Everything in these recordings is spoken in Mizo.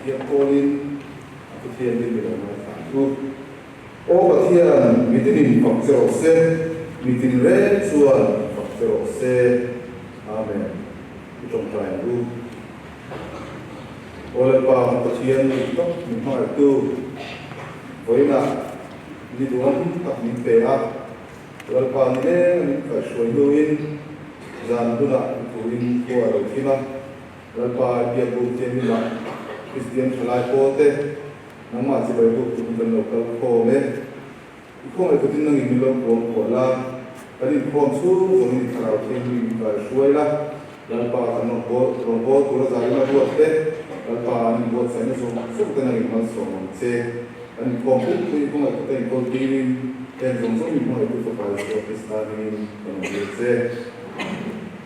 Pathian pawlin a Pathianin mi lo ngaithla ang u. Aw Pathian, mitinin fak che rawh se, mitin reng chuan fak che rawh se. Amen. I tawngtai ang u. Aw Lalpa, kan Pathian dik tak min hmangaihtu, vawiinah ni duhawm tak min pe a, Lalpa ni leng a min kaihhruai hnuin zan hunah i thuin khua a lo thim a, Lalpa i biakbuk thianghlimah Kristian thalai pawlte nangmah chibai buk turin kan lo kal khawm e. I khawngaih khutin nangin min lo puang kuah la, kan inkhawm chhung zawngin i thlarau thianghlim i kaihhruai la. Lalpa kan rawn rawn bawl tura zarin a ruat te, Lalpa an inbuatsaihna zawng zawng te nangin malsawm ang che. Kan inkhawm pumpuii i hmangaih khuta inkawl tirin, heng zawng zawng min hmangaihtu Fapa Isua Krista hmingin kan rawn dil che.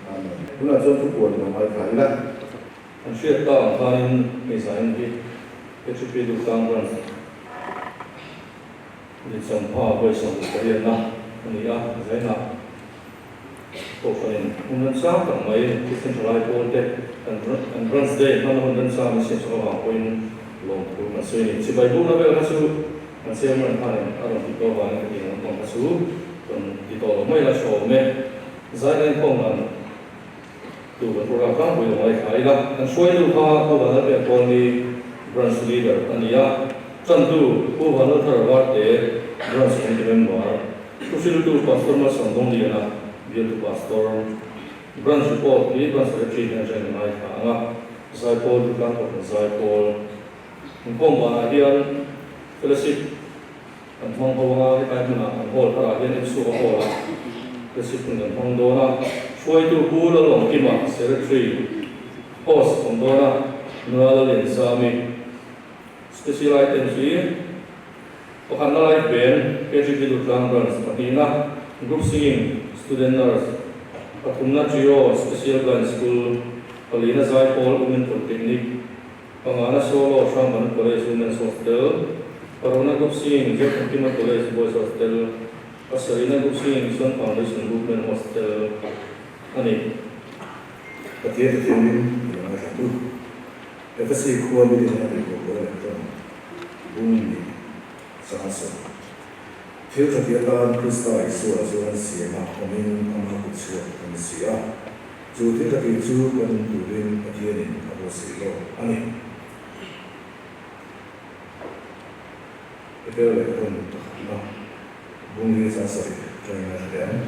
Amen. Tunah chuan thupuan lo ngaithla ila. An hriat ta ang khanin hei zain hi HUP Duhtlang Branch Lichampha Vawisawm pariatna a ni a, zainah Kohhranin hun remchang tak mai Kristian Thalai pawl te kan Branch Day hmanna hun remchang min siam chhuak avang pawhin lawmthu kan sawi a ni. Chibai bukna vel kha chu kan Chairman khanin a rawn tih tawh avangin ka tih ang ang kha chu rawn ti tawh lo mai la tha awm e. Zaina inkhawm dan tur kan program tlangpui lo ngaithla ila. Kan hruaitu kha Pu Vanlalpek Kawlni Branch Leader a ni a, tantu Pu Vanlalthara Varte Branch Committee Member, Thuhriltu Pastor Malsawm Dawngliana, Bialtu Pastor, Branch Report hi Branch Secretary hian atangin a ngaithla ang a, Zaipawl Dutlang Kohhran Zaipawl Inkhawm banah hian Fellowship kan hmang ho anga hetlai hmunah an hall tharah hian Enchhuaka Hall ah Fellowship hun kan hmang dawn a, hruaitu Pu Lalawmkima, Secretary, Host awm dawn a, Nula Lalianzami, Special Items hi Pakhatna Life Band, KGB Dutlang Branch, pahnihna Group Singing, Student Nurse, pathumna Trio, Special Blind School, palina Zaipawl Women Polytechnic, pangana Solo, Hrangban College Women's Hostel, parukna Group Singing, Zothankima College Boys Hostel, pasarihna Group Singing, Mission Foundation Movement Hostel a ni. Pathian thiamin i lo ngaithla tu. Efesi khua mi te hian a tih pawh leh tawng bung ni chang sawi. Thil tha ti atan Krista Isua chuan siama awmin ama kut chhuak a ni si a, chu thil tha tih chu kan awm turin Pathianin a buatsaih lawk a ni. Petera leh Paul pakhatna bung ni chang sawi tangin a hre leh ang.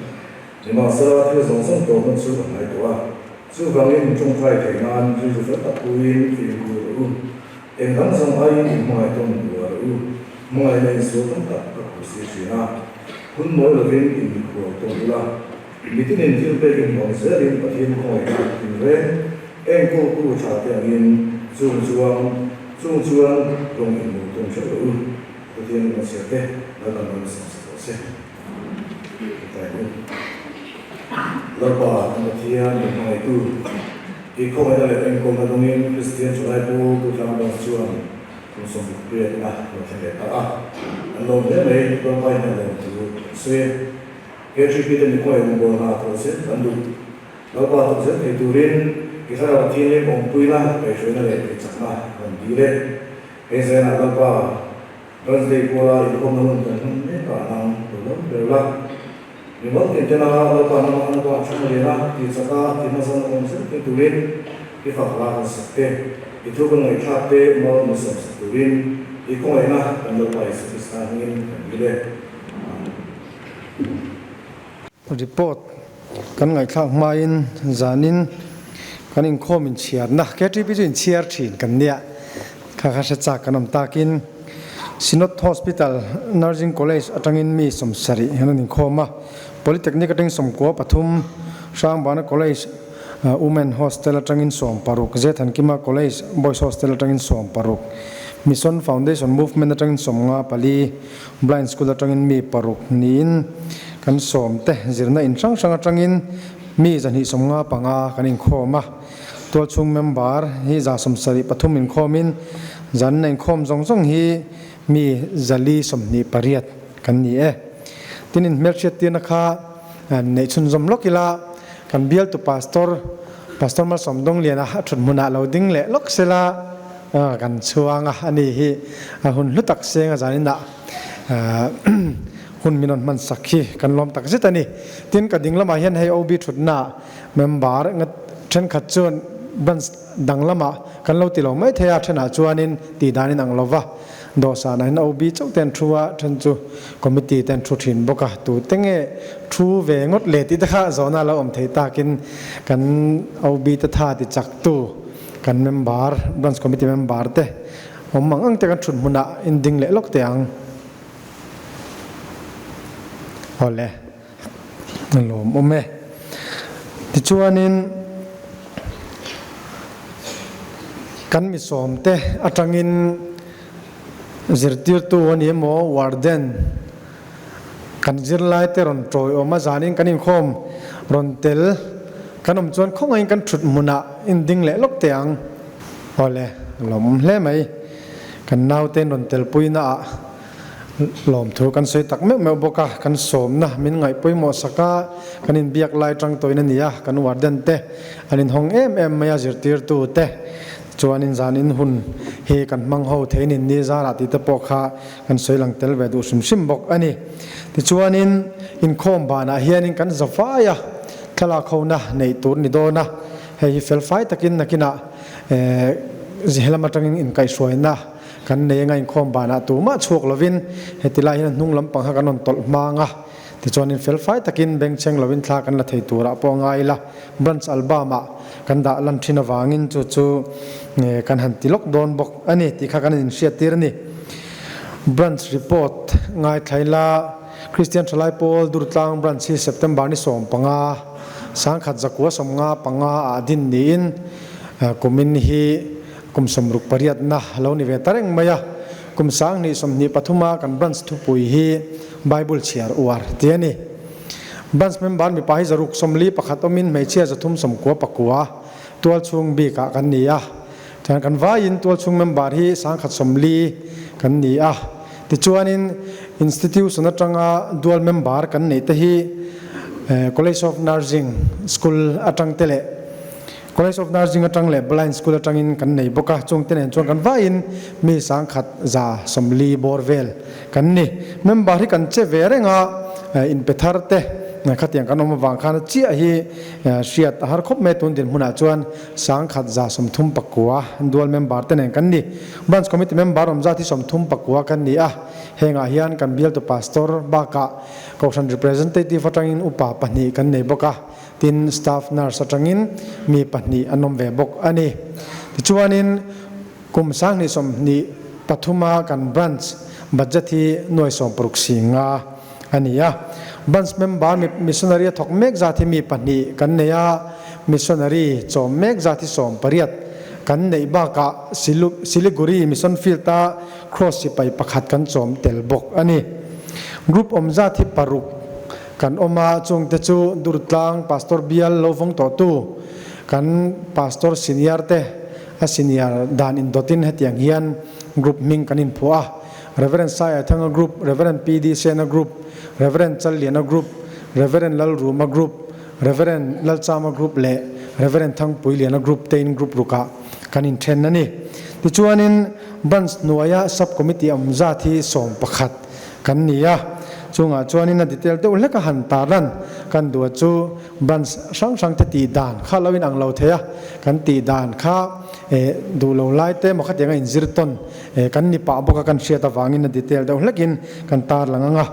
Nimahsela, thil zawng zawng tawpna chu a hnai tawh a, chuvangin tawngtai theih nan rilru fel tak puiin fimkhur rawh u. Eng dang zawng aiin inhmangaih tawn duh rawh u. Hmangaihna insual tam tak ka khuh si thin a, hun mawi lovin inmikhual tawn ula. Mitinin thil pek inhmang zelin Pathian khawngaihna tinreng enkawltu tha te angin chung chuang chung chuan rawng inhmuh tawn hreuh rawh u. Pathian hmachhia te Lalpan malsawm sak rawh se. Lalpa, kan Pathian min hmangaihtu, i khawngaihna leh enkawlna dawngin Kristian Thalai Pawl Tu Tlangval chuan kum 68 na lo thleng leh ta a. An lawm hle mai, Lalpa in a lawm thu kan sawi e. KGP te mikhawngaih rawngbawlna a thawh zel kan duh. Lalpa thawk zel thei turin i Thlarau Thianghlim awmpuina, kaihhruaina leh tihchakna kan dil e. He zenah Lalpa, Thursday kuala inkhawmna hun kan hman mek ah nang lo lo ber la. Mimal tin tena Lalpa nama an vah thlang lian a, ti chak a, ti hmasa na awm zel thei turin i fak la kan sak te, i thu kan ngaihthlak te mal min sawm sak turin i khawngaihna kan Lalpa Jesu Krista hmingin kan dil e. Amen. Report kan ngaihthlak hmain zanin kan inkhawm inchhiarna KTP chu inchhiar thin kan nia kha kha hre chak kan awm takin Synod Hospital Nursing College atangin mi 70 hian an inkhawm a, Polytechnic atangin 13, Hrangbana College Women Hostel atangin 16, Zethankima College Boys Hostel atangin 16, Mission Foundation Movement atangin 54, Blind School atangin mi paruk niin kan sawmte zirna in hrang hrang atangin mi 295 kan inkhawm a. Tualchhung member hi 73 inkhawmin zanna inkhawm zawng zawng hi mi 428 kan ni e. Tin inhmelhriat tirna kha neih chhunzawm lawk ila kan bialtu Pastor Pastor Malsawm Dawngliana a thut hmunah lo ding leh lawk sela. kan chhuang a, ani hi a hun hlu tak seng a zanin ah hun min rawn hman sak hi kan lawm tak zet a ni. Tin, ka ding lamah hian hei OB thutna member thenkhat chuan branch dang lamah kan lo ti lo mai thei a, thenah chuanin tih dan in ang lo va, dawhsanah hian OB chauh te an thu a, then chu committee te an thu thin bawk a, tute nge thu ve ngawt le tih te kha zawhna a lo awm thei takin kan OB te tha ti chak tu kan member, branch committee member te awm ang ang te kan thut hmunah in ding leh lawk teh ang. Awle, a lawmawm e. Tichuanin kan mi sawmte atangin zirtirtu a ni emaw warden kan zirlaite rawn tawiawm a zanin kan inkhawm rawn tel kan awm chuan khawngaihin kan thut hmunah in ding leh lawk teh ang. Awle, a lawmawm hle mai. Kan naute rawn telpuina ah lawmthu kan sawi tak meuh meuh bawk a, kan sawmna min ngaih pawimawh sak a, kan inbiak lai tang tawhin a ni a, kan warden te an inhawng em em mai a, zirtirtu te chuanin zan in hun hi kan hmang ho thei nin ni zarah tih te pawh kha kan sawi lang tel ve duh hrim hrim bawk a ni. Tichuanin inkhawm banah hianin kan za fai a, thlalak hona neih tur ni dawn a, hei hi fel fai takin nakinah Helam atangin inkaihhruaina kan nei anga inkhawm banah tumah chhuak lovin heti lai hian a hnung lampang kha kan rawn tawlh hmang a, tichuanin fel fai takin bengchheng lovin thla kan la thei turah pawh a ngai ila, branch album ah kan dah lan thin avangin chu chu kan han ti lawk dawn bawk a ni tih kha kan inhriat tir a ni. Branch report ngaithla ila Kristian Thalai Pawl Durtlang Branch hi September ni 15, 1995 ah din niin, Kumin hi kum 68 na lo ni ve ta reng mai a, kum 2023 a kan branch thupui hi Bible chhiar uar tih a ni. Branch member mipa hi 641 awmin hmeichhia 399 tualchhung bikah kan ni a, chuan kan vaiin tualchhung member hi 140 kan ni a. Tichuanin institution atanga dual member kan neih te hi College of Nursing School atang te leh College of Nursing atang leh Blind School atangin kan nei bawk a, chungte nen chuan kan vaiin mi 1140 bawr vel kan ni. Member hi kan che ve reng a, inpe thar te khatiang kan awm avang khan a chiah hi hriat a har khawp mai a, tun dinhmunah chuan 1139 dual member te nen kan ni. Branch Committee member awm zat hi 34 kan ni a, hengah hian kan bialtu Pastor bakah Kohhran Representative atangin upa pahnih kan nei bawk a. Tin, staff nurse atangin mi pahnih an awm ve bawk a ni. Tichuanin, kum 2023 a kan branch budget hi nuai 60 singa a ni a. Branch member missionary a thawk mek zat hi mi pahnih kan nei a, missionary chawm mek zat hi 18 kan neih bakah Siliguri Mission Field a Cross sipai pakhat kan chawm tel bawk a ni. Group awm zat hi paruk. Kan awm a, chungte chu Durtlang Pastor bial lo vawng tawhtu kan Pastor senior te a senior dan indawtin hetiang hian group hming kan inphuah a, Rev. Saiaithanga Group, Rev. PD Sena Group, Rev. Challiana Group, Rev. Lalruma Group, Rev. Lalchama Group leh Rev. Thangpuiliana Group tein group rukah kan inthen a ni. Tichuanin Branch hnuaia Sub Committee awm zat hi 11 kan ni a, chungah chuanin a detail deuh hlek a han tarlan kan duh chu branch hrang hrang te tih dan kha lo in ang lo thei a, kan tih dan kha eh duh lo lai te emaw khatiang a inzir tawn eh kan ni pah bawk a kan hriat avangin a detail deuh hlekin kan tarlang ang a.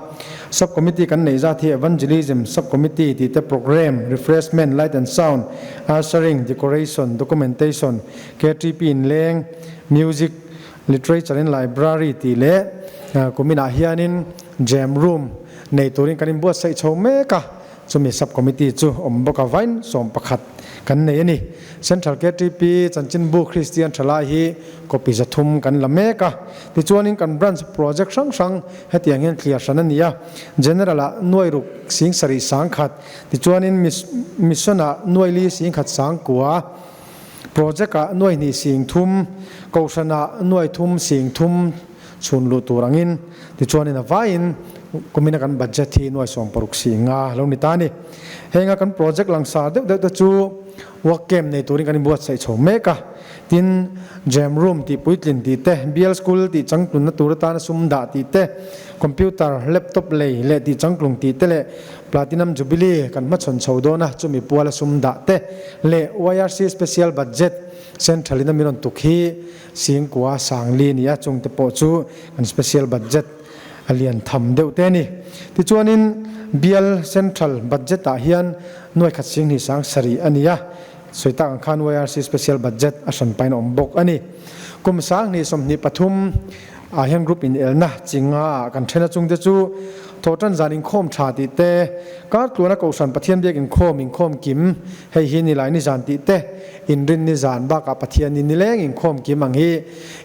Sub committee kan neih zat hi Evangelism Sub Committee tih te Programme, Refreshment, Light and Sound, Ushering, Decoration, Documentation, KTP inleng, Music, Literature in Library tih leh kuminah hianin Jam Room nei turin kan inbuatsaih chho mek a, chumi Sub Committee chu awm bawk a vain 11 kan nei a ni. Central KTP Chanchinbu Kristian Thalai hi copy 300 kan la mek a, tichuanin kan Branch Project hrang hrang hetiang hian thliar hran a ni a, General ah nuai ruk 7,100, tichuanin Mission ah nuai li 1,900, Project ah nuai hnih 3,000, Kohhran ah nuai thum 3,000 chhun luh tur angin tichuanin a vaiin Kumina kan budget hi nuai 60 si nga lo ni ta a ni. Henga kan project langsar deuh deuh te chu work camp nei turin kan inbuatsaih chho mek a. Tin, Jam room tih puitlin tih te, Bial school tih changtlunna tur atana sum dah tih te, computer, laptop lei leh tih changtlung tih te leh Platinum Jubilee kan hmachhawn chho dawn a, chumi puala sum dah te leh YRC Special Budget Central in a min rawn tuk hi Singkua Sangli nia chungte pawh chu kan Special Budget a lian tham deuh te a ni. Tichuanin Bial Central Budget ah hian nuai khat sing hnih sang sarih a ni a, sawi tak ang khan YRC Special Budget a hran pain a awm bawk a ni. Kum 20 23 ah hian Group inelna chi nga ah kan then a chungte chu Thawhtan zan inkhawm tha tih te, kar tluana Kohhran Pathian biak inkhawm inkhawm kim hei hi nilai ni zan tih te, inrin ni zan bakah Pathian ni nileng inkhawm kim ang hi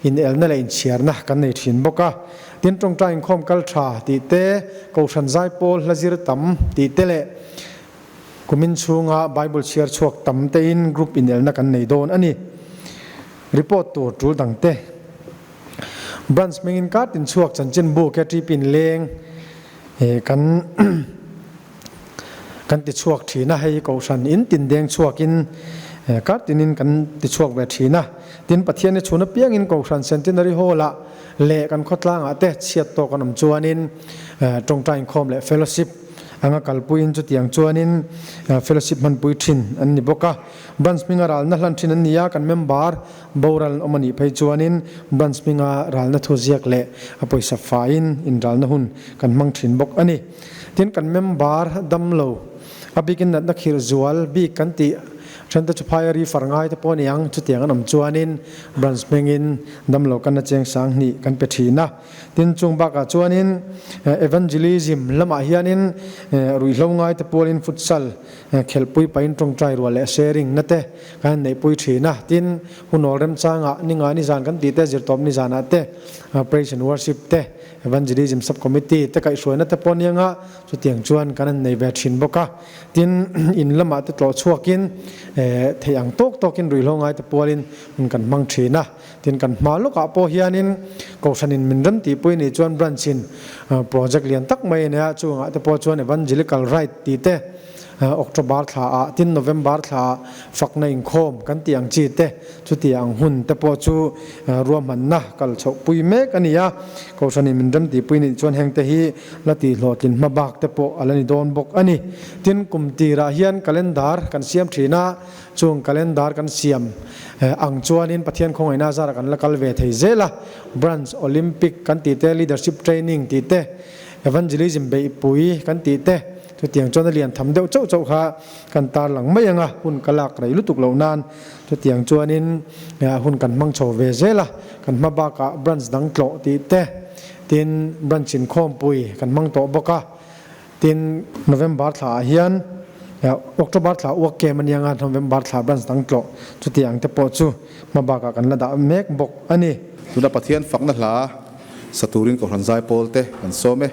inelna leh inchhiarna kan nei thin bawk a. Tin tawngtai inkhawm kal tha tih te, Kohhran zaipawl hla zir tam tih te leh kumin chhunga Bible chhiar chhuak tam tein group inelna kan nei dawn a ni. Report tur tul dang te. Branch hmingin kar tin chhuak chanchinbu KTP in leng kan kan ti chhuak thin a, hei Kohhran in tin deng chhuakin kar tinin kan ti chhuak ve thin a. Tin Pathian hi chhun apiangin Kohhran Centenary Hall-ah leh kan khawtlangah te chhiat tawk an awm chuanin tawngtai inkhawm leh fellowship anga kalpuiin chutiang chuanin fellowship hmanpui thin an ni bawk a. Branch hminga ralna hlan thin an ni a, kan member boral an awm a nih phei chuanin branch hminga ralna thu ziak leh a pawisa faiin inralna hun kan hmang thin bawk a ni. Tin kan member damlo a bikin natna khirh zual bik kan tih then te chu phai a refer ngai te pawh a ni ang, chutiang an awm chuanin branch hmingin damlo kan la cheng sang hnih kan pe thin a. Tin chung bakah chuanin evangelism lamah hianin ruihhlo ngai te pualin futsal khelhpui pahin tawngtai rual leh sharing na te kan han neihpui thin a. Tin hunawl remchangah ninga nizan kan tih te zirtawp nizanah te praise and worship te Evangelism Sub-Committee te kaihhruaina te pawh anianga chutiang chuan kan han nei ve thin bawk a. Tin, in lamah te tlawh chhuakin theih ang tawk tawkin ruihhlo ngai te pualin hun kan hmang thin a. Tin, kan hma lawkah pawh hianin Kohhranin min rem tihpui nih chuan Branch-in project lian tak mai a nei a, chungah te pawh chuan Evangelical Rite tih te, October thla ah tin November thla ah fakna inkhawm kan tih ang chi te chuti ang hun te pawh chu ruahmanna kal chhoh pui mek a ni a. Kohhranin min rem tihpui nih chuan heng te hi la tih hlawhtlin hma bak te pawh a la ni dawn bawk a ni. Tin, kum tirah hian calendar kan siam thin a, chung calendar kan siam ang chuanin Pathian khawngaihna zarah kan la kal ve thei zel a. Branch Olympic kan tih te, Leadership Training tih te, Evangelism beihpui kan tih te, Chutiang chuan a lian tham deuh chauh chauh kha kan tarlang mai ang a, hun ka lak rei lutuk loh nan chutiang chuanin hun kan hmang chho ve zel a, kan hma bakah branch dang tlawh tih te, tin branch inkhawmpui kan hmang tawh bawk a, tin November thla ah hian October thla uak kem a nia nga, November thla branch dang tlawh chutiang te pawh chu hma bakah kan la dah mek bawk a ni. Tuna Pathian fakna hla Sa turin Kohhran Zaipawl te kan sawm e.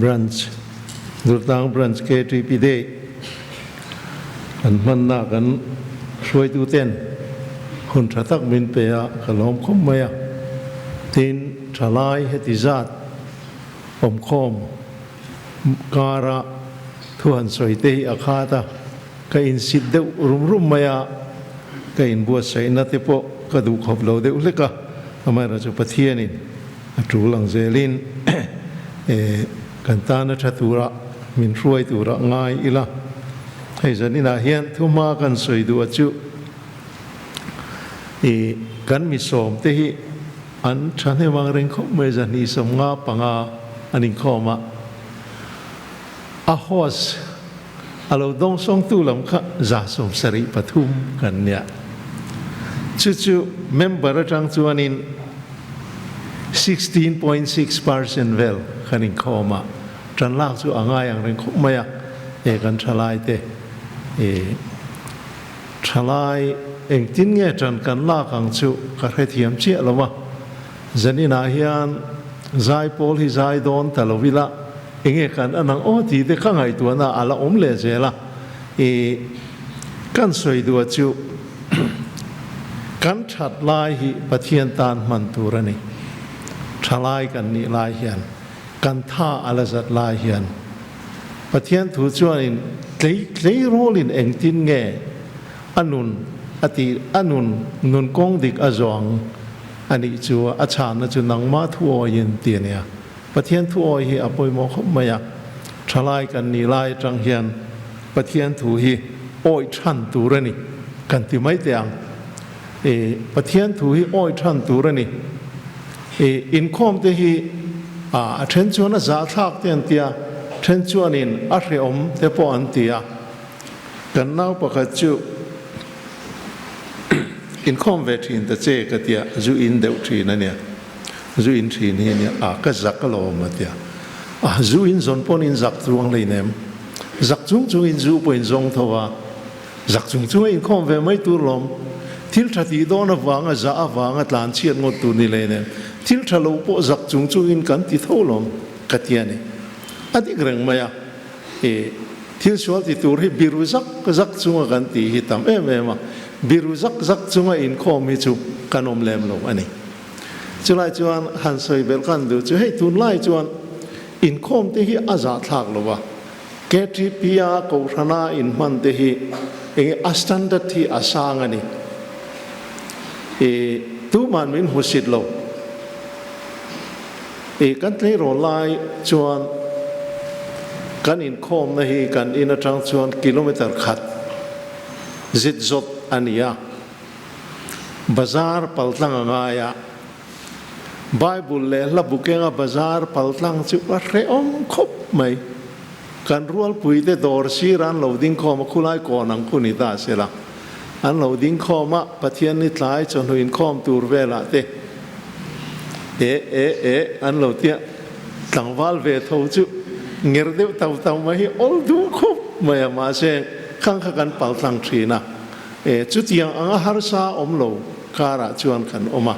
Branch, Durtlang Branch KTP Day kan hmanna kan hruaituten hun tha tak min pe a, ka lawm khawp mai a. Tin, thalai heti zat awmkhawm kara thu han sawi te hi a khat a, ka insit deuh rum rum mai a, ka inbuatsaihna te pawh ka duh khawp lo deuh hlek a, amaherawhchu Pathianin a tul ang zelin kan tana tha tura min hruai tura ngai ila. Hei zaninah hian thuhma kan sawi duh a chu i kan mi sawmte hi an thahnem ang reng khawp mai zahnih 55 an inkhawm a, a host a lo dawngsawngtu lam kha 73 kan nia. Chu chu member atang chuanin 16.6% vel kan inkhawm a, tan lak chu a ngai ang reng khawp mai a, e kan thalai te e thalai engtin nge tan kan lak ang chu ka hrethiam chiah lo a, zaninah hian zai pawl hi zai dawn ta lo ila enge kan an ang aw tih te ka ngaihtuahna a la awm leh zel a, i kan sawi duh chu kan that lai hi Pathian tan hman tur a ni. Thalai kan nih lai hian kan tha a la zat lai hian Pathian thu chuanin tlei tleirawlin engtin nge a nun a tih a nun nun kawng dik a zawng a nih chu a chhanna chu nangmah thu awiin ti a nia. Pathian thu awi hi a pawimawh khawp mai a, thalai kan nih lai atang hian Pathian thu hi awi than tur a ni kan ti mai teh ang. I Pathian thu hi awi than tur a ni. I inkhawm te hi a then chuan a zahthlak te an ti a, then chuanin a hrehawm te pawh an ti a. Kan nau pakhat chu inkhawm ve thin ta che ka tia, zu in deuh thin a nia. Zu in thin hi ania, a ka zak alawm a tia. A zu in zawn pawn in zak chu ang hleinem. Zak chung chung in zu pawh in zawng tho a, zak chung chung a inkhawm ve mai tur lawm. Thil tha tih dawn avanga zah avanga tlan chhiat ngawt tur ni hleinem. Thil tha lo pawh zak chung chung in kan ti tho lawm ka ti a ni. A dik reng mai a, i thil sual ti tur hi biru zak zak chunga kan tih hi tam em em a, biru zak zak chunga inkhawm hi chu kan awm lem lo a ni. Chulai chuan han sawi belh kan duh chu hei tunlai chuan inkhawm te hi a zahthlak lo a, KTP a Kohhrana inhman te hi enge a standard hi a sang a ni. I tuman min hmusit lo. I kan tleirawl lai chuan kan inkhawmna hi kan in atang chuan kilometer khat zit zawt a ni a. Bazar paltlang a ngai a, Bible leh hla bu kenga bazar paltlang chu a hrehawm khawp mai. Kan rualpuite dawr sir an lo ding khawm a, khulai kawn ang khu ni ta sela. An lo ding khawm a, Pathian ni tlai chawhnu inkhawm tur velah te e e e an lo tia tlangval ve tho chu nger deuh tau tau mai hi awl duh khawp mai a, mahse khang kha kan paltlang thin a. E, chutiang anga harsa awm lo karah chuan kan awm a,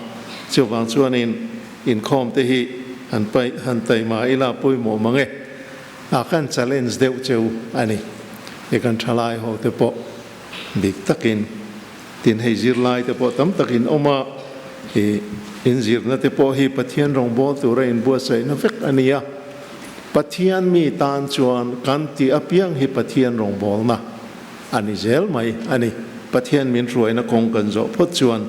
chuvang chuanin inkhawm te hi han paih han taima ila pawimawh mang e, a kan challenge deuh cheu a ni. E kan thalai ho te pawh dik takin tin hei zirlai te pawh tam takin awm a, e inzirna te pawh hi Pathian rawngbâwl tura inbuatsaihna vek a ni a, Pathian mi tan chuan kan tih apiang hi Pathian rawngbâwlna A ni zel mai a ni. Pathian min hruaina kawng kan zawh phawt chuan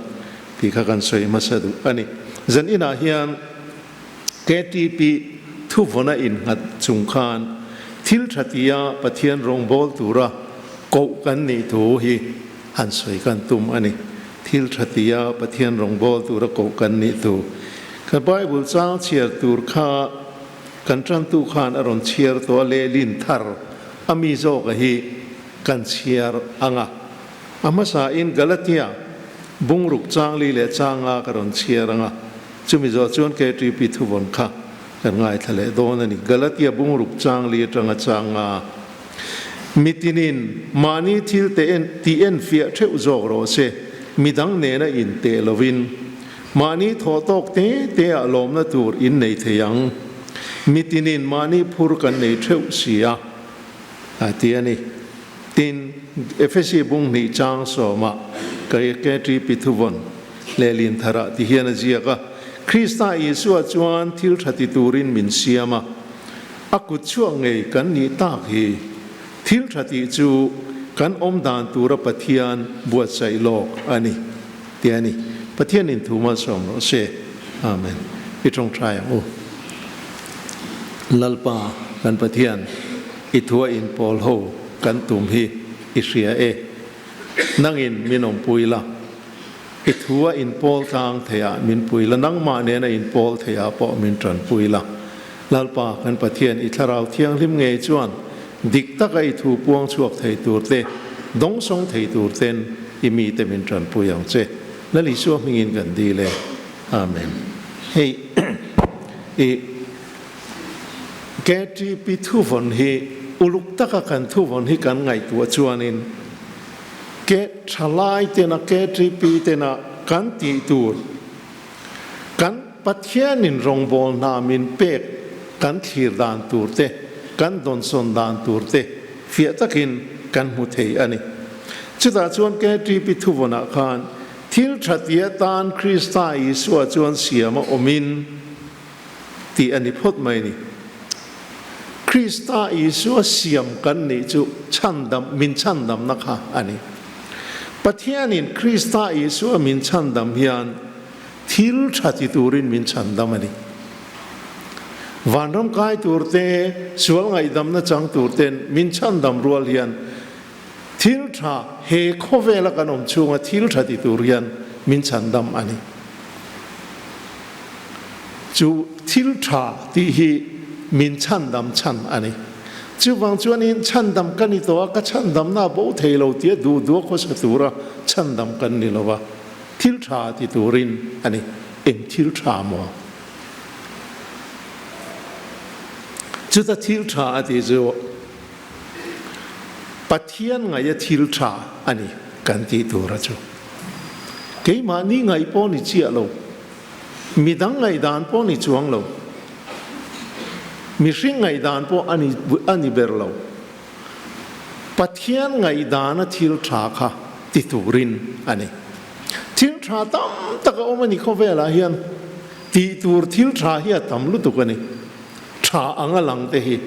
tih kha kan sawi hmasa duh a ni. Zan inah hian KTP thuvawna innghat chung khan thil tha tia Pathian rawngbâwl tura koh kan nih thu hi han sawi kan tum a ni. Thil tha tia Pathian rawngbâwl tura koh kan nih thu. Ka Bible chang chhiar tur kha kan tantu khan a rawn chhiar tawh a, lehlin thar a mi zawka hi kan chhiar ang a. A hmasain Galatia bungruk changli leh changa ka rawn chhiar ang a, chumi zawh chuan KTP thuvawn kha kan ngaithla leh dawn a ni. Galatia bungruk changli atanga changa mitinin mahni thil te en tih enfiah theuh zawk rawh se, midang nena inteh lovin mahni thawh tawk te te ah lawmna tur in nei thei ang. Mitinin mahni phur kan nei theuh si a, a ti a ni. Tin, Efesi bung hnih chang sawmah ka KTP thuvawn lehlin tharah ti hian a ziak a, Krista Isua chuan thil tha ti turin min siam a, a kut chhuak ngei kan nih tak hi. Thil tha tih chu kan awm dan tura Pathian buatsaih lawk a ni, ti a ni. Pathianin thu malsawm rawh se. Amen. I tawngtai ang u. Lalpa kan Pathian, i thua inpawl ho kan tum hi i hria e. Nangin min awmpui la. I thua inpawl tlang theiah min pui la, nangmah nena inpawl theiah pawh min tanpui la. Lalpa kan Pathian i Thlarau Thianghlim ngei chuan dik taka i thu puang chhuak thei tur te, dawngsawng thei tur ten i mite min tanpui ang che. Lal Isua hmingin kan dil e. Amen. Hei i KTP thuvawn hi uluk taka kan thuvawn hi kan ngaihtuah chuanin Ke thalai tena KTP tena kan tih tur kan Pathianin rawngbâwl hna min pek kan thlir dan tur te, kan dawnsawn dan tur te fiah takin kan hmu thei a ni. Chutah chuan KTP thuvawnah khan thil tha tia tan Krista Isua chuan siam a awmin tih a ni phawt mai ni. Krista Isua siam kan nih chu chhandam, min chhandamna kha a ni. Pathianin Krista Isua min chhandam hian thil tha ti turin min chhandam a ni. Vanram kai tur te, sual ngaihdamna chang tur ten min chhandam rual hian thil tha he khawvela kan awm chhunga thil tha ti tur hian min chhandam a ni. Chu thil tha tih hi min chhandam chhan a ni. Chuvang chuanin chhandam ka ni tawh a, ka chhandamna a bo thei lo tia duh duh a khawsa tura chhandam kan ni lo va, thil tha ti turin a ni. Eng thil tha maw? Chuta thil tha a tih chu Pathian ngaia thil tha a ni kan tih tura chu. Keimahni ngaih pawh ni chiah lo. Midang ngaihdan pawh ni chuang lo. Mihring ngaihdan pawh a ni a ni ber lo. Pathian ngaihdana thil tha kha ti turin a ni. Thil tha tam tak a awm a ni khawvelah hian tih tur thil tha hi a tam lutuk a ni. Tha anga lang te hi.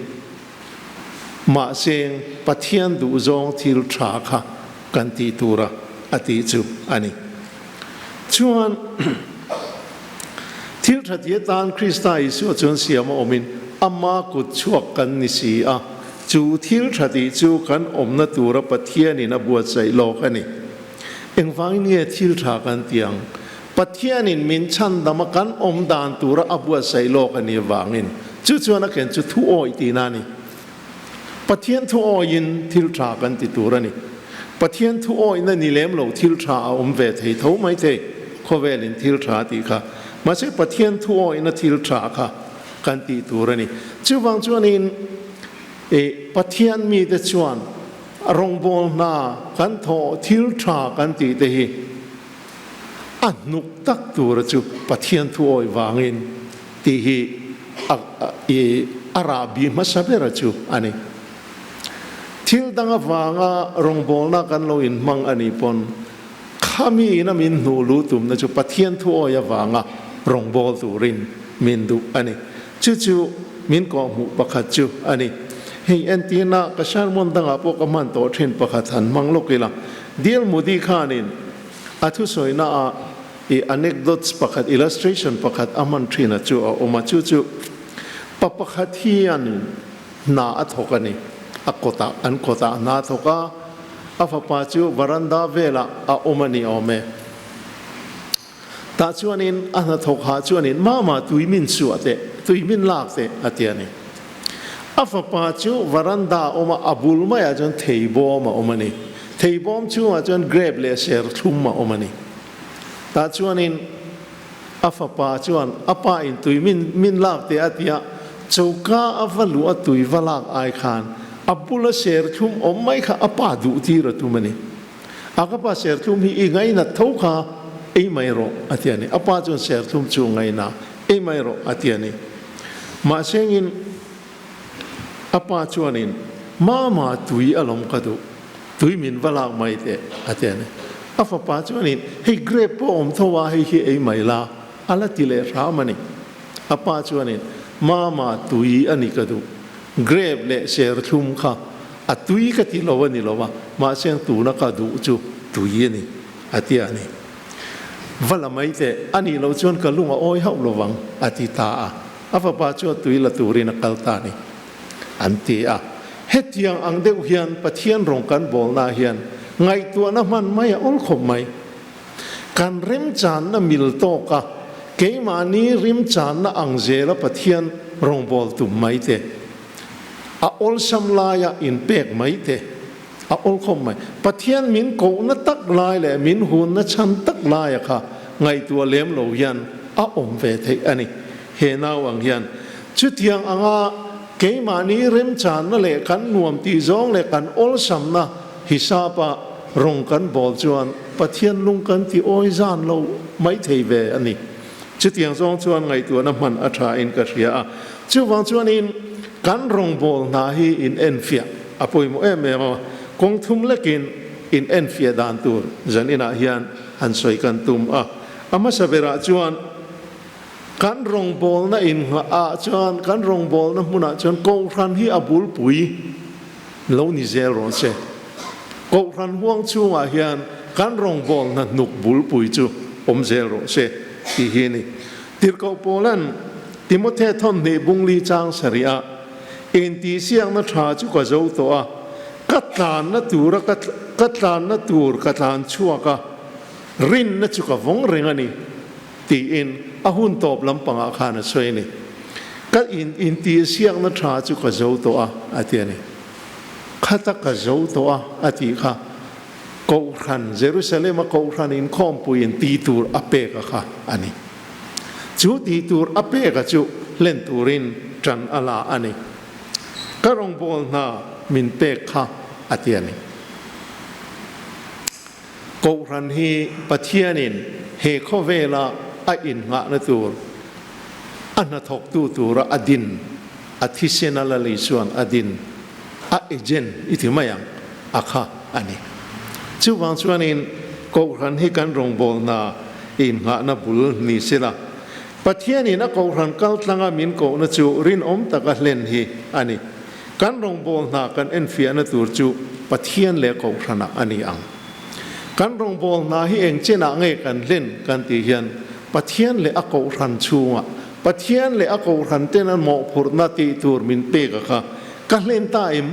Mahse Pathian duhzawng thil tha kha kan tih tura a tih chu a ni. Chuan thil tha ti atan Krista Isua chuan siam a awmin ama kut chhuak kan ni si a, chu thil tha tih chu kan awmna tura Pathianin a buatsaih lawk a ni. Engvangin nge thil tha kan ti ang? Pathianin min chhandam a kan awm dan tura a buatsaih lawk a nih avangin chu chuan a ken chu thu awih tihna a ni. Pathian thu awiin thil tha kan ti tur a ni. Pathian thu awihna ni lem lo thil tha a awm ve thei tho mai thei, khawvelin thil tha tih kha. Mahse Pathian thu awihna thil tha kha kan tih tur a ni. Chuvang chuanin i Pathian mite chuan rawngbâwl hna kan thawh thil tha kan tih te hi a hnuk tak tura chu Pathian thu awih vangin tih hi a i a rahbi hmasa bera chu a ni. Thil dang avanga rawngbawlna kan lo inhmang a nih pawn khami ina min hnuh luh tumna chu Pathian thu awi avanga rawngbâwl turin min duh a ni. Chu chu min kawhhmuh pakhat chu a ni. Hei entirna ka sermon dangah pawh ka hman tawh thin pakhat han hmang lawk ila, Dil Mudi khanin a thusawina ah I anecdotes pakhat, illustration pakhat a hman thin a chu a awm a, chu chu pa pakhat hian hna a thawk a ni. A kawtah, an kawtah hna a thawk a, a fapa chu varanda velah a awm a ni awm e. Tah chuanin a hnathawk hah chuanin mama tui min suah teh, tui min lak teh a ti a ni. A fapa chu varanda a awm a, a bul maiah chuan theibawm a awm a ni. Theibawm chhungah chuan grape leh serthlum a awm a ni. Tah chuanin a fapa chuan a pa in tui min min lak teh a ti a, choka a va luh a tui va lak ai khan a bula serthlum awm mai kha a pa duh tir a tum a ni. A ka pa serthlum hi i ngainat tho kha ei mai rawh a ti a ni. A pa chuan serthlum chu ngaina ei mai rawh a ti a ni. Mahsengin a pa chuanin, Mama tui alawm ka duh, tui min va lak mai teh, a ti a ni. A fapa chuanin, Hei grape pawh awm tho a, hei hi ei mai la, a la ti leh hram a ni. A pa chuanin, Mama tui a ni ka duh, grape leh serthlum kha a tui ka ti lo a ni lo a, mahse tuna ka duh chu tui a ni, a ti a ni. Va la mai teh, a nih loh chuan ka lung a awi hauh lo vang, a ti ta a. A fapa chu a tui la turin a kal ta a ni, an ti a. Hetiang ang deuh hian Pathian rawng kan bawlnaah hian ngaihtuahna hman mai a awl khawp mai. Kan remchanna mil tawka keimahni rimchanna ang zela Pathian rawngbâwl tum mai te, a awlsam laia inpek mai te a awl khawp mai. Pathian min kohna tak lai leh min hunna chhan tak laia kha ngaihtuah lem lo hian a awm ve theih a ni. He nau ang hian chutiang anga keimahni remchanna leh kan nuam tih zawng leh kan awlsamna hisapa rawng kan bawl chuan Pathian lung kan ti awi zan lo mai thei ve a ni. Chutiang zawng chuan ngaihtuahna hman a tha in ka hria a. Chuvang chuanin kan rawngbawl hna hi in enfiah a pawimawh em em a, kawng thum lekin in enfiah dan tur zan inah hian han sawi kan tum a. A hmasa berah chuan kan rawngbawlna inngah ah chuan kan rawngbawlna hmunah chuan Kohhran hi a bulpui lo ni zel rawh se. Kohhran huang chhungah hian kan rawngbawlna hnuk bulpui chu awm zel rawh se tih hi a ni. Tirhkoh Paula'n Timothe thawmhnih bungli chang sarih a intihsiakna tha chu ka zo tawh a, ka tlanna tura ka tlanna tur ka tlan chhuak a, rinna chu ka vawng reng a ni tiin a hun tawp lampangah khan a sawi a ni. Ka intihsiakna tha chu ka zo tawh a, a ti a ni. Khata ka zo tawh a, a tih kha. Kohhran, Jerusalem-a Kohhran inkhawmpuiin tih tur a pek a kha a ni. Chu tih tur a pek a chu hlen turin ṭan a la a ni. Ka rawngbâwl hna min pek kha a ti a ni. Kohhran hi Pathianin he khawvela a innghahna tur, a hnathawktu tura a din, a thisen a la lei chuan a din, a agent i ti mai ang, a kha a ni. Chuvang chuanin Kohhran hi kan rawngbawlna innghahna bul ni sela, Pathianin a Kohhran kaltlanga min kohna chu rinawm taka hlen hi a ni. Kan rawngbâwl hna kan enfiahna tur chu Pathian leh Kohhranah a ni ang. Kan rawngbâwl hna hi eng chenah nge kan hlen kan tih hian Pathian leh a Kohhran chhungah Pathian leh a Kohhran ten an mawhphurhna tih tur min pek a kha ka hlen ta em?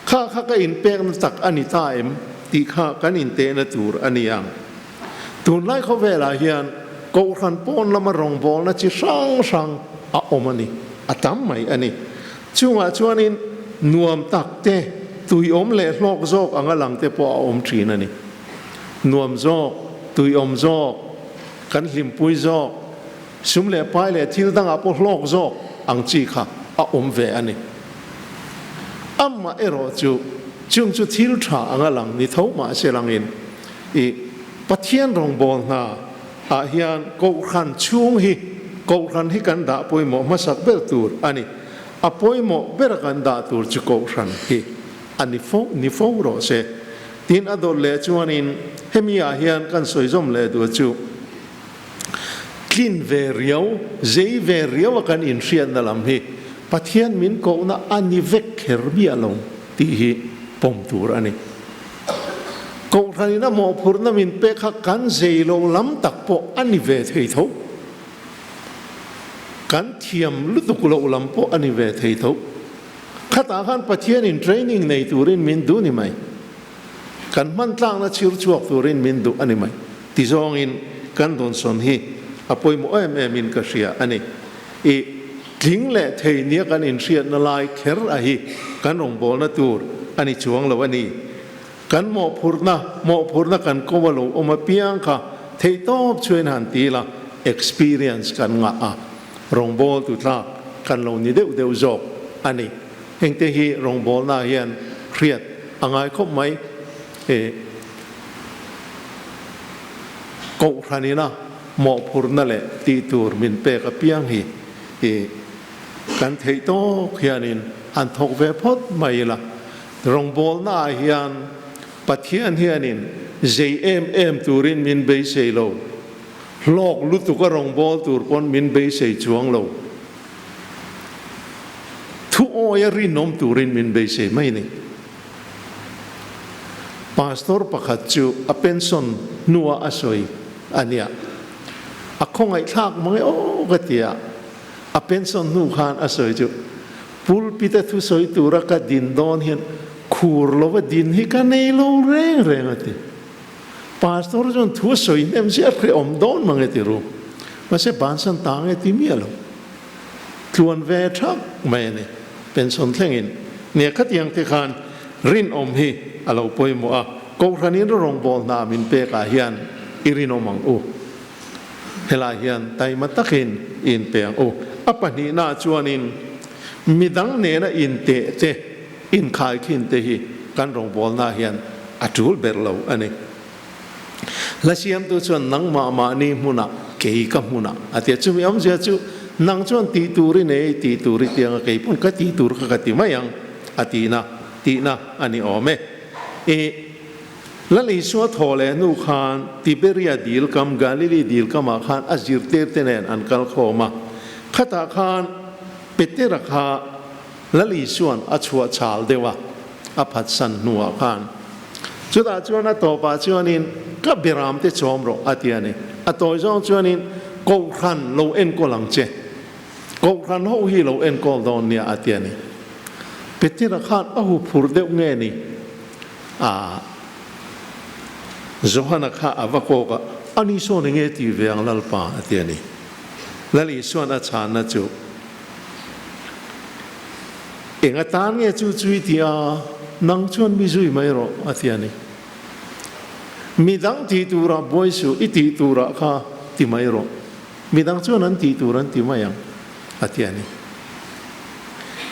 Kha kha ka inpekna tak a ni ta em? tih kha kan intehna tur a ni ang. Tunlai khawvelah hian Kohhran pawn lama rawngbawlna chi hrang hrang a awm a ni, a tam mai a ni. Chungah chuanin nuam tak te, tuiawm leh hlawk zawk anga lang te pawh a awm thin a ni. Nuam zawk, tuiawm zawk, kan hlimpui zawk, sum leh pai leh thil dangah pawh hlawk zawk ang chi kha a awm ve a ni. Amah erawh chu chung chu thil tha anga lang ni tho mahse langin i Pathian rawngbâwl hna ah hian Kohhran chhung hi Kohhran hi kan dah pawimawh hmasak ber tur a ni. A pawimawh bera kan dah tur chu Kohhran hi a ni fo ni fo rawh se. Tin a dawt leh chuanin hemi ah hian kan sawi zawm leh duh chu tlin ve riau, zei ve riau a kan inhriatna lam hi Pathian min kohna a ni vek kher miah lo tih hi pawm tur a ni. Kohhranin a mawhphurhna min pek kha kan zei lo lam tak pawh a ni ve thei tho. Kan thiam lutuk loh lam pawh a ni ve thei tho. Khatah khan Pathianin training nei turin min duh ni mai. Kan hman tlakna chhir chhuak turin min duh a ni mai. Ti zawngin kan dawnsawn hi a pawimawh em em in ka hria a ni. I tling leh thei nia kan inhriatna lai kher a hi kan rawngbawlna tur a ni chuang lo a ni. Kan mawhphurhna, mawhphurhna kan ko a lo awm apiang kha theihtawp chuan han ti ila experience kan ngah a, rawngbawltu tlak kan lo ni deuh deuh zawk a ni. Hengte hi rawngbawlna hian hriat a ngai khawp mai. E Kohhranina mawhphurhna leh tih tur min pek apiang hi i. Kan theih tawk hianin han thawk ve phawt mai ila, rawngbawlna ah hian Pathian hianin zei em em turin min beisei lo, hlawk lutuk a rawngbâwl tur pawn min beisei chuang lo. Thu awia rinawm turin min beisei mai ni. Pastor pakhat chu a pension hnua a sawi a nia. A khawngaihthlak mang e aw ka ti a, a pension hnu khan a sawi chu pulpit a thusawi tura ka din dawn hian khur lova din hi ka nei lo reng reng a ti. Pastor chuan thu a sawi hnem zia hrehawm dawn mang e ti ru. Mahse bansan ta nge ti miah lo. Tluan ve thak mai a ni. Pension thlengin nia khatiang te khan rinawm hi a lo pawimawh a, Kohhranin rawngbâwl hna min pekah hian i rinawm ang u. Helai hian taima takin i inpe ang u. A pahnihnaah chuanin midang nena inteh te, inkhaikhin te hi kan rawngbâwlnaah hian a ṭul ber lo a ni. Hla siamtu chuan nangmah mahni hmunah, kei ka hmunah a ti a. Chumi awmzia chu nang chuan tih tur i nei, tih tur i ti ang a, kei pawn ka tih tur kha ka ti mai ang a tihna, tihna a ni awm e. I Lal Isua thaw leh hnu khan Tiberia dil kam, Galili dil kamah khan a zirtirte nen an kal khawm a. Khatah khan Petera kha Lal Isua'n a chhuah chal deuh a, a phatsan hnuah khan. Chutah chuan a tawpah chuanin, Ka beramte chawm rawh, a ti a ni. A tawi zawng chuanin, Kohhran lo enkawl ang che. Kohhran ho hi lo enkawl dawn nia, a ti a ni. Petera khan a huphurh deuh nge ni? A Johana kha a va kawk a, Ani sawn enge ti ve ang Lalpa? a ti a ni. Lal Isua'n a chhanna chu, Eng atan nge chu chu i ti a, nang chuan mi zui mai rawh, a ti a ni. Mi dang tih turah buai suh, i tih turah kha ti mai rawh. Mi dang chuan an tih tur an ti mai ang, a ti a ni.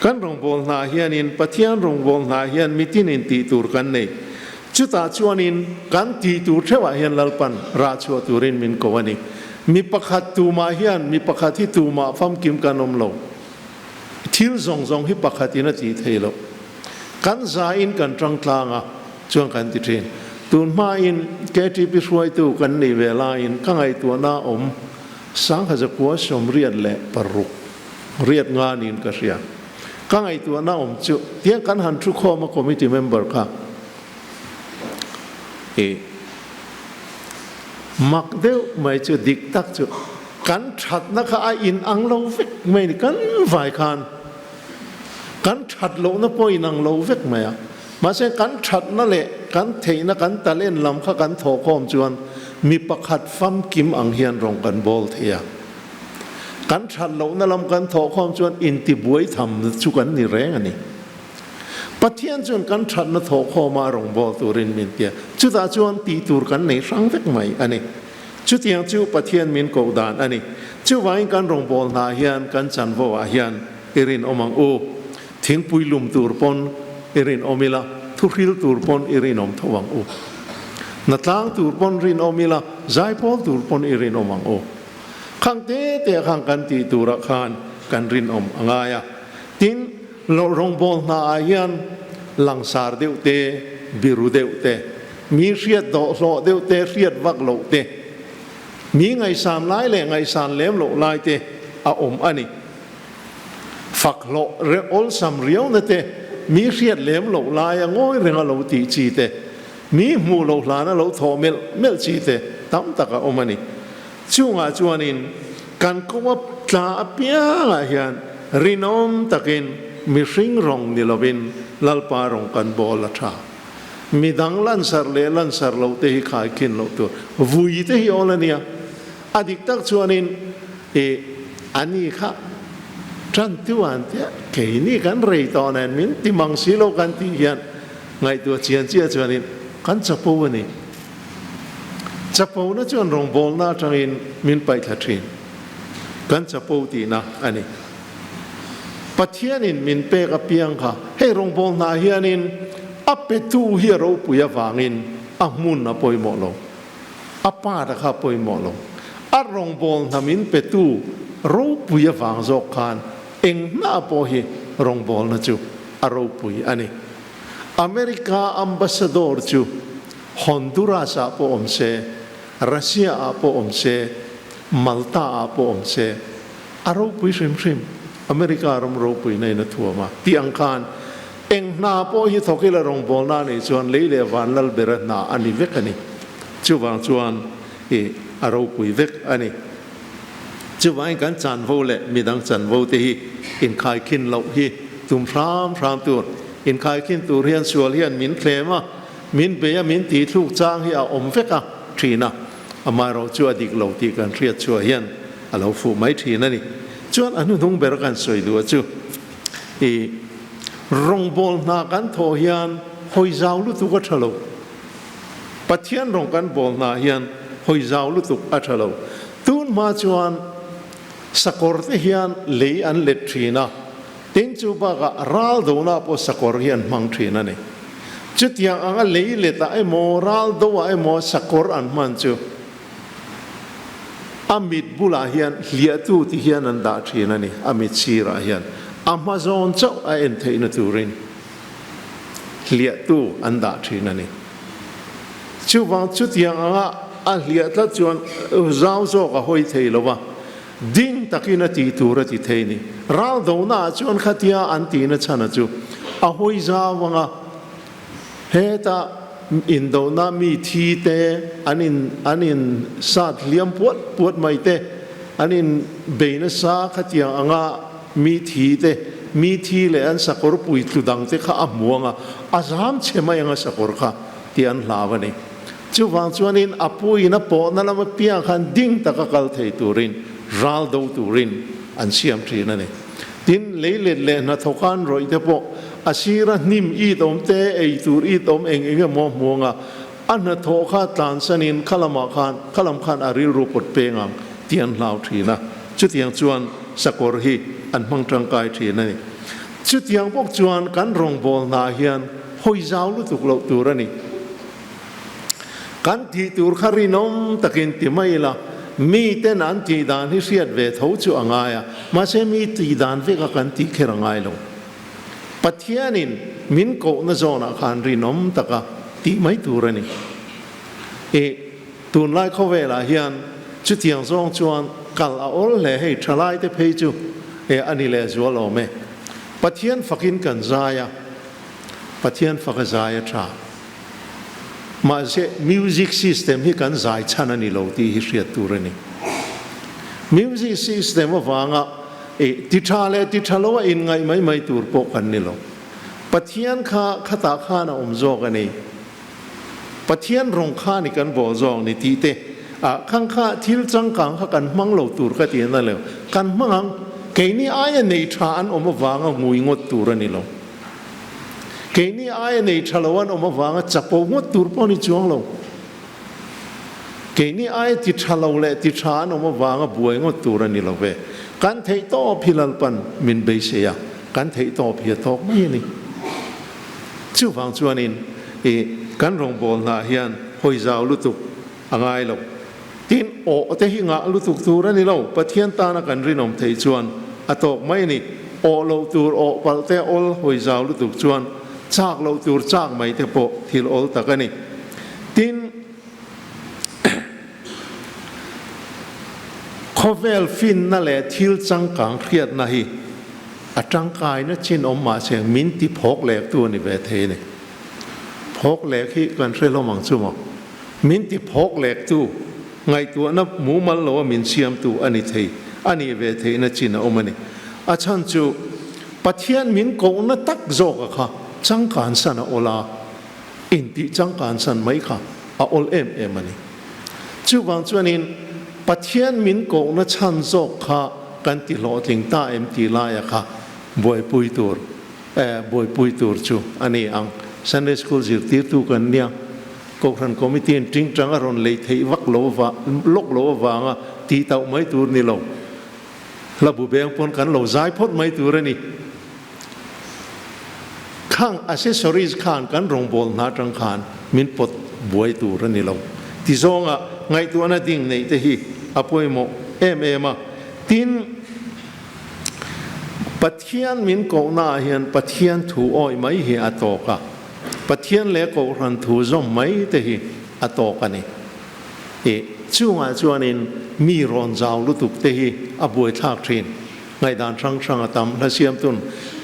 Kan rawngbâwl hna hianin, Pathian rawngbâwl hna hian mitinin tih tur kan nei. Chutah chuanin kan tih tur theuhah hian Lalpan rah chhuah turin min ko a ni. Mi pakhat tumah hian mi pakhat hi tumah famkim kan awm lo. Thil zawng zawng hi pakhatin a tih thei loh. Kan zain kan tang tlang a, chuan kan ti thin. Tun hmain KTP hruaitu kan nih ve laiin ka ngaihtuahna awm Sanghaza 96 riat nga niin ka hria. Ka ngaihtuahna awm chu tiang kan han thu khawm a committee member kha i mak deuh mai chu dik tak chu kan thatna kha a in ang lo vek mai ni kan vai khan kan that lohna pawh in ang lo vek mai a mahse kan thatna leh kan theihna kan talent lam kha kan thawhkhawm chuan mi pakhat famkim ang hian rawng kan bawl thei a. Kan that lohna lam kan thawhkhawm chuan intibuai tham chu kan ni reng a ni. Pathian chuan kan thatna thawhkhawma a rawngbâwl turin min ti a, chutah chuan tih tur kan nei hrang vek mai a ni. Chutiang chu Pathian min koh dan a ni. Chuvangin kan rawngbâwl hna hian kan chanvo ah hian i rinawm ang u. Thingpui lum tur pawn i rinawm ila, thuhril tur pawn i rinawm tho ang u. Hnatlang tur pawn rinawm ila, zaipawl tur pawn i rinawm ang u. Khang te te ah khan kan tih turah khan kan rinawm a ngai a. Tin, rawngbawl hna ah hian langsar deuh te, biru deuh te, mi hriat dawh hlawh deuh te, hriat vak loh te, mi ngaihsan lai leh ngaihsan lem loh lai te a awm a ni. Fak hlawh awlsam riauna te, mi hriat lem loh laia ngawi renga lo tih chi te, mi hmuh loh hlana lo thawh melh melh chi te tam tak a awm a ni. Chungah chuanin kan kawnga tla apiangah hian rinawm takin mihring rawng ni lovin Lalpa rawng kan bawl a tha. Midang lansarh leh lansarh loh te hi khaikhin loh tur vui te hi awl a nia. A dik tak chuanin i ani kha tantu an tia keini kan rei tawh nen min ti mang si lo kan tih hian ngaihtuah chian chiah chuanin kan chapo a ni. Chapona chuan rawngbawlna atangin min paihthla thin. Kan chapo tihna a ni. Pathianin min pek apiang kha hei rawngbawlna ah hianin a petu hi a ropui avangin a hmun a pawimawh lo. A part a kha a pawimawh lo. A rawngbawlna min petu ropui avang zawk khan. Eng hna pawh hi rawngbawlna chu a ropui a ni. America ambassador chu Honduras ah pawh awm se, Russia ah pawh awm se, Malta ah pawh awm se, a ropui hrim hrim. America ram ropuina in a thuam a tih ang khan eng hna pawh hi thawk ila rawngbawlna a nih chuan lei leh van lal bera hna a ni vek a ni. Chuvang chuan i a ropui vek a ni. Chuvangin kan chanvo leh midang chanvo te hi inkhaikhin loh hi tum hram hram tur. Inkhaikhin tur hian sual hian min thlem a, min bei a, min tihthluk chang hi a awm vek a thin a. Amaherawh chu a dik lo tih kan hriat chhuah hian a lo fuh mai thin a ni. Chuan a hnuhnung ber kan sawi duh a chu i rawngbawl hna kan thawh hian hawi zau lutuk a tha lo. Pathian rawng kan bawl hna hian hawi zau lutuk a tha lo. Tun hma chuan sakawr te hian lei an let thin a, tin chu bakah ral dona pawh sakawr hi an hmang thin a ni. Chutiang anga lei letah emaw ral doah emaw sakawr an hman chu a mit bulah hian hliahtu ti hian an dah thin a ni, a mit sirah hian a hma zawn chauh a en theihna turin. Hliahtu an dah thin a ni. Chuvang chutiang anga a hliah tlat chuan zau zawk a hawi thei lo va, ding takin a tih tur a ti thei ni. Ral donaah chuan khatia an tihna chhana chu a hawi zau anga heta indona mi thi te an in an in sat hliam puat puat mai te, an in bei nasa khatiang anga Mi thi te, mi thi leh an sakawr pui tlu dang te kha a hmu ang a, a zam chhe mai ang a sakawr kha tih an hlau a ni. Chuvang chuanin a puiin a pawhna lam apiang khan ding taka kal thei turin, ral do turin an siam thin a ni. Tin, leilet leh hnathawk an rawih te pawh a sira hnim it awm te, ei tur it awm eng eng emaw a hmu ang a, a hnathawh kha tlansanin kha lamah khan, kha lam khan a rilru pawt peng ang tih an hlau thin a. Chutiang chuan sakawr hi an hmang tangkai thin a ni. Chutiang bawk chuan kan rawngbawlna ah hian hawi zau lutuk loh tur a ni. Kan tih tur kha rinawm takin ti mai ila, miten an tih dan hi hriat ve tho chu a ngai a, mahse mi tih dan veka kan tih kher a ngai lo. Pathianin min kohna zawnah khan rinawm taka tih mai tur a ni. I Tunlai khawvelah hian chutiang zawng chuan kal a awl hle, hei thalai te phei chu e a ni leh zual awm e. Pathian fakin kan zai a, Pathian fak a zai a tha. Mahse music system hi kan zai chhan a ni lo tih hi hriat tur a ni. Music system avanga e ti tha leh ti tha lo a inngaih mai mai tur pawh kan ni lo. Pathian kha khatah khan a awm zawk a ni. Pathian rawng kha ni kan bawl zawng ni tih te ah khang kha thil changkang kha kan hmang lo tur ka ti a na lo. Kan hmang ang, keini aia nei tha an awm avanga ngui ngawt tur a ni lo. Keini aia nei tha lo an awm avanga chapo ngawt tur pawh a ni chuang lo. Keini aia ti tha lo leh ti tha an awm avanga buai ngawt tur a ni lo ve. Kan theih tawp hi Lalpan min beisei a, kan theih tawp hi a tawk mai a ni. Chuvang chuanin i kan rawngbawlna ah hian hawi zau lutuk a ngai lo. Tin, awh te hi ngah lutuk tur a ni lo. Pathian tana kan rinawm theih chuan a tawk mai a ni. Awh loh tur awh palh te awl hawi zau lutuk chuan chak loh tur chak mai te pawh thil awl tak a ni. Tin, khawvel finna leh thil changkang hriatna hi a tangkaina chin awm mahse min ti phawk lek tu a ni ve thei a ni. Phawk lek hi kan hre hlawm ang chu maw? Min ti phawk lek tu, ngaihtuahna mumal loa min siamtu a ni thei, a nih ve theihna chin a awm a ni. A chhan chu Pathian min kohna tak zawka kha changkan san a awl a, intih changkan san mai kha a awl em em a ni. Chuvang chuanin Pathian min kohna chhan zawk kha kan ti hlawhtling ta em tih laia kha buaipui tur eh buaipui tur chu a ni ang. Sunday School zirtirtu kan nia, Kohhran Committee in tingtang a rawn lei theih vak lo va lawk lo avanga tih tauh mai tur ni lo. Hla bu beng pawn kan lo zai phawt mai tur a ni. Khang accessories khan kan rawngbâwl hna atang khan min pawt buai tur a ni lo. Ti zawnga ngaihtuahna ding neih te hi a pawimawh em em a. Tin, Pathian min kohna ah hian Pathian thu awih mai hi a tawk a, Pathian leh Kohhran thu zawm mai te hi a tawk a ni. Ih, chungah chuanin mi rawn zau lutuk te hi a buaithlak thin. Ngaihdan hrang hrang a tam, hla siamtun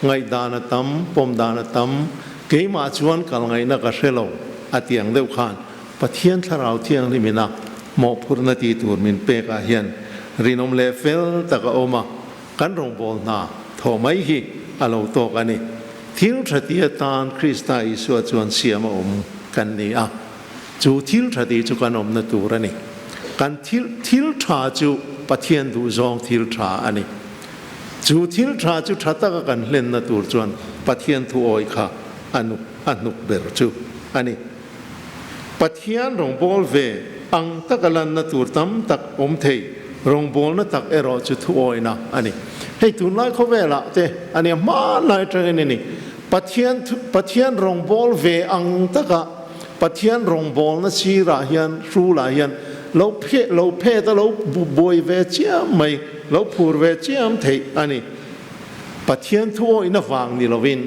ngaihdan a tam, pawm dan a tam, keimah chuan kal ngaihna ka hre lo a ti ang deuh khan Pathian Thlarau Thianghlim ina mawhphurhna ti tur min pek ah hian rinawm leh fel tak a awm a, kan rawngbâwl hna thawh mai hi a lo tawk a ni. Thil tha ti atan Krista Isua chuan siam a awm kan ni a, chu thil tha ti chu kan awmna tur a ni. Kan thil thil tha chu Pathian duhzawng thil tha a ni. Chu thil tha chu tha taka kan hlenna tur chuan Pathian thu awih kha a nuk a hnuk ber chu a ni. Pathian rawngbâwl ve ang taka lanna tur tam tak awm thei, rawngbâwlna tak erawh chu thuawina a ni. Hei tunlai khawvelah te a nia hmanlai atangin a ni. Pathian Pathian rawngbâwl ve ang taka Pathian rawngbâwlna sirah hian hrulah hian lo phe lo phet a lo buai ve chiam mai, lo phur ve chiam theih a ni. Pathian thuawina vang ni lovin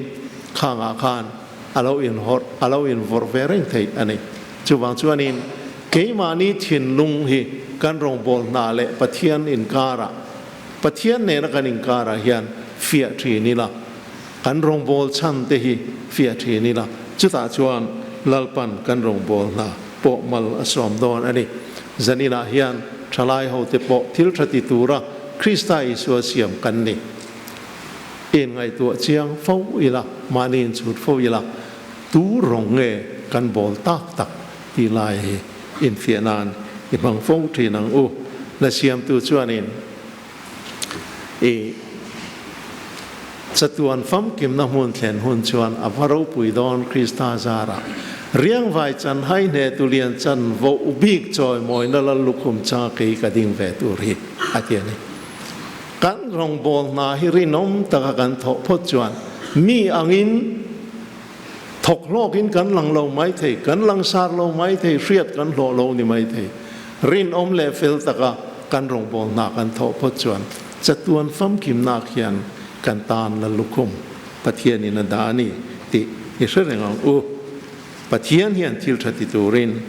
khangah khan a lo inhawrh, a lo invawrh ve reng theih a ni. Chuvang chuanin keimahni thinlung hi kan rawngbâwl hna leh Pathian inkarah, Pathian nena kan inkarah hian fiah thin ila, kan rawngbâwl chhan te hi fiah thin ila, chutah chuan Lalpan kan rawngbâwl hna pawh mal a sawm dawn a ni. Zaninah hian thalai hote pawh thil tha ti tura Krista Isua siam kan ni. In ngaihtuah chiang fo ila, mahni in chhut fo ila, tu rawng nge kan bawl tak tak tih lai hi infiah nan i hmang fo thin ang u. La siamtu chuanin i chatuan famkimna hmun thlen hun chuan a va ropui dawn Krista zarah riangvai chan hai hne tulian chan voh bik chawi mawina lal lukhum changa kei ka ding ve tur hi a ti a ni. Kan rawngbâwl hna hi rinawm taka kan thawh phawt chuan mi angin thawk hlawkin kan lang lo mai thei, kan langsar lo mai thei, hriat kan hlawh lo ni mai thei. Rinawm leh fel taka kan rawngbâwl hna kan thawh phawt chuan chatuan famkimnak hian kan tan la lukhum Pathianin a dah a ni tih i hre reng ang u. Pathian hian thil tha ti turin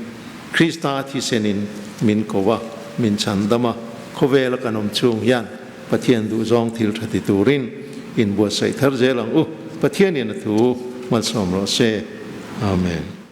Krista thisenin min ko a, min chhandam a, khawvela kan awm chhung hian Pathian duhzawng thil tha ti turin inbuatsaih thar zel ang u. Pathianin a thu malsawm rawh se. Amen.